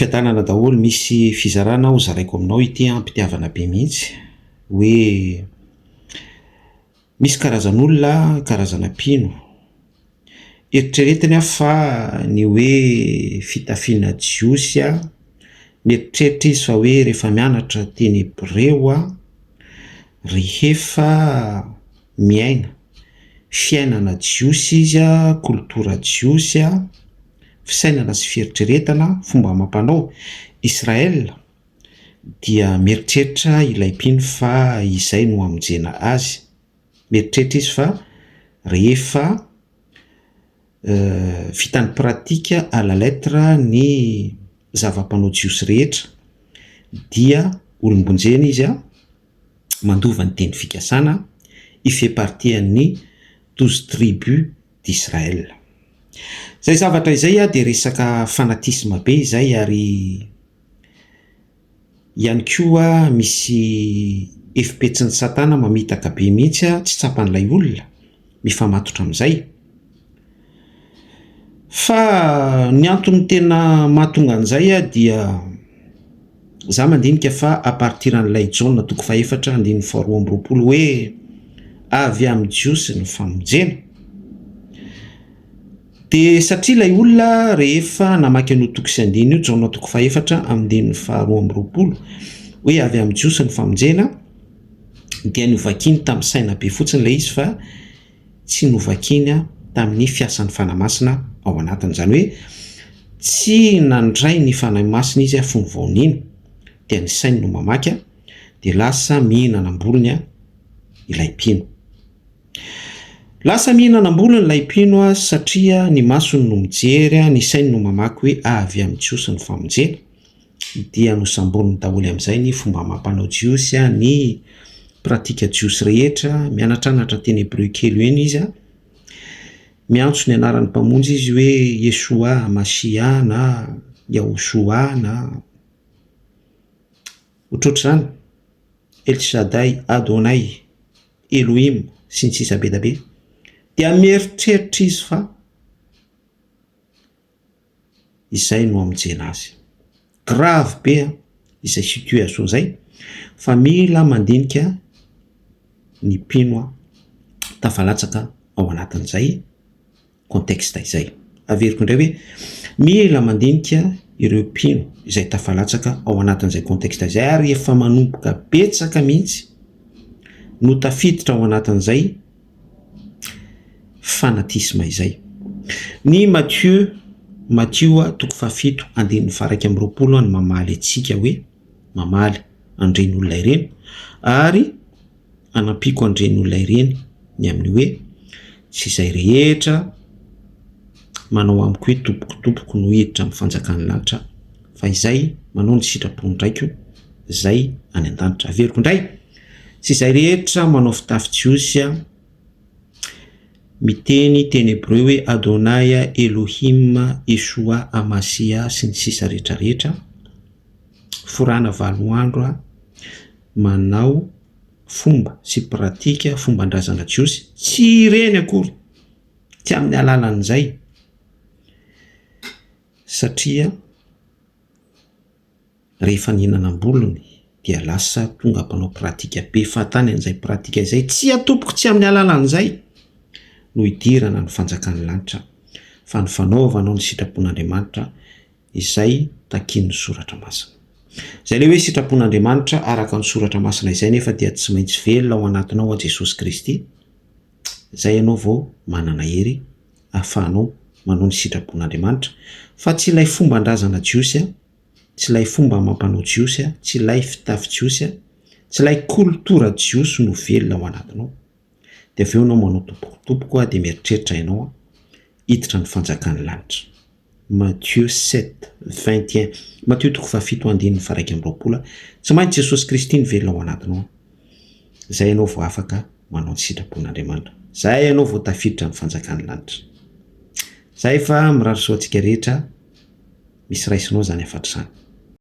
Fiadanana daholo, misy fizarana ho zaraiko aminao ity am-pitiavana be mihitsy hoe misy karazan'olona, karazana mpino, eritreretiny aho fa ny hoe fitafiana jiosy, mieritreritra izy fa hoe rehefa mianatra teny hebreo, rehefa miaina fiainana jiosy izy, koltora jiosy, fisainana sy fieritreretana, fomba amam-panao, Israel dia mieritreritra ilay mpino fa izay no hamonjena azy. Mieritreritra izy fa rehefa vitany pratique à la lettre ny zava-panao jiosy rehetra dia olom-bonjena izy, mandova ny teny fikasana, il fait partie an'ny 12 tribus d'Israël. Izay zavatra izay dia resaka fanatisme be izay ary ihany koa misy hevi-petsin'i satana mamitaka be mihitsy tsy tsapan'ilay olona mifamatotra amin'izay. Fa ny antony tena mahatonga an'izay dia za mandinika fa à partir an'ilay Jaona toko fahefatra andininy faharoa amby roapolo hoe avy amin'ny Jiosy ny famonjena. Dia satria ilay olona rehefa namaky an'io toko sy andininy io, Jaona toko fahefatra andininy faharoa amby roapolo, hoe avy amin'ny Jiosy ny famonjena, dia novakiny tamin'ny saina be fotsiny ilay izy fa tsy novakiny tamin'ny fiasan'ny Fanahy Masina ao anatiny. Izany hoe tsy nandray ny Fanahy Masina izy fony vao nino, dia ny sainy no mamaky, dia lasa mihinana am-bolony ilay mpino. Lasa mihinana am-bolony ilay mpino satria ny masony no mijery, ny sainy no mamaky hoe avy amin'ny Jiosy ny famonjena. Dia nosamboriny daholo amin'izay ny fomba amam-panao jiosy, ny pratika jiosy rehetra, mianatranatra teny hebreo kely eny izy, miantso ny anaran'ny Mpamonjy izy hoe Yeshua Mashiah na Yahoshua na ohatrohatr'izany, El Shaddai, Adonai. Elohim, sy ny sisa be da be, dia mieritreritra izy fa izay no hamonjena azy. Grave be an, izay situation izay, fa mila mandinika ny mpino tafalatsaka ao anatin'izay. contexte izay. Averiko indray hoe mila mandinika ireo mpino izay tafalatsaka ao anatin'izay contexte izay ary efa manomboka betsaka mihitsy no tafiditra ao anatin'izay fanatisme izay. Ny Mathieu, Matio toko fahafito andininy faha 21 no mamaly antsika hoe mamaly an'ireny olona ireny ary anampiako an'ireny olona ireny ny amin'ny hoe tsy izay rehetra manao amiko hoe tompoko tompoko no hiditra amin'ny fanjakan'ny lanitra fa izay manao ny sitrapon'ny Raiko izay any an-danitra. Averiko indray, tsy izay rehetra manao fitafy jiosy miteny teny hebreo hoe Adonai Elohim Yeshua Amasia sy ny sisa rehetra rehetra, forana valo andro manao fomba sy pratika fomban-drazana jiosy, tsy ireny akory, tsy amin'ny alalan'izay, satria rehefa nihinana am-bolony dia lasa tonga mpanao pratika be fahatany an'izay pratika izay, tsia tompoko tsy amin'ny alalan'izay no hidirana ny fanjakan'ny lanitra fa ny fanaovanao ny sitrapon'Andriamanitra izay takian'ny Soratra Masina. Izay ilay hoe sitrapon'Andriamanitra araka ny Soratra Masina izay nefa dia tsy maintsy velona ao anatinao ao Jesosy Kristy, izay ianao vao manana hery ahafahanao manao ny sitrapon'Andriamanitra, fa tsy ilay fomban-drazana jiosy, tsy ilay fomba amam-panao jiosy, tsy ilay fitafy jiosy, tsy ilay kolotora jiosy no velona ao anatinao. Dia avy eo ianao manao tompoko tompoko dia mieritreritra ianao hiditra ny fanjakan'ny lanitra. Matthieu 7, 21 Matio toko fahafito andininy faha-21 Tsy maintsy Jesosy Kristy no velona ao anatinao. Izay ianao vao afaka manao ny sitrapon'Andriamanitra. Izay ianao vao tafiditra amin'ny fanjakan'ny lanitra. Izay fa mirary soa antsika rehetra. Misy raisinao izany hafatra izany.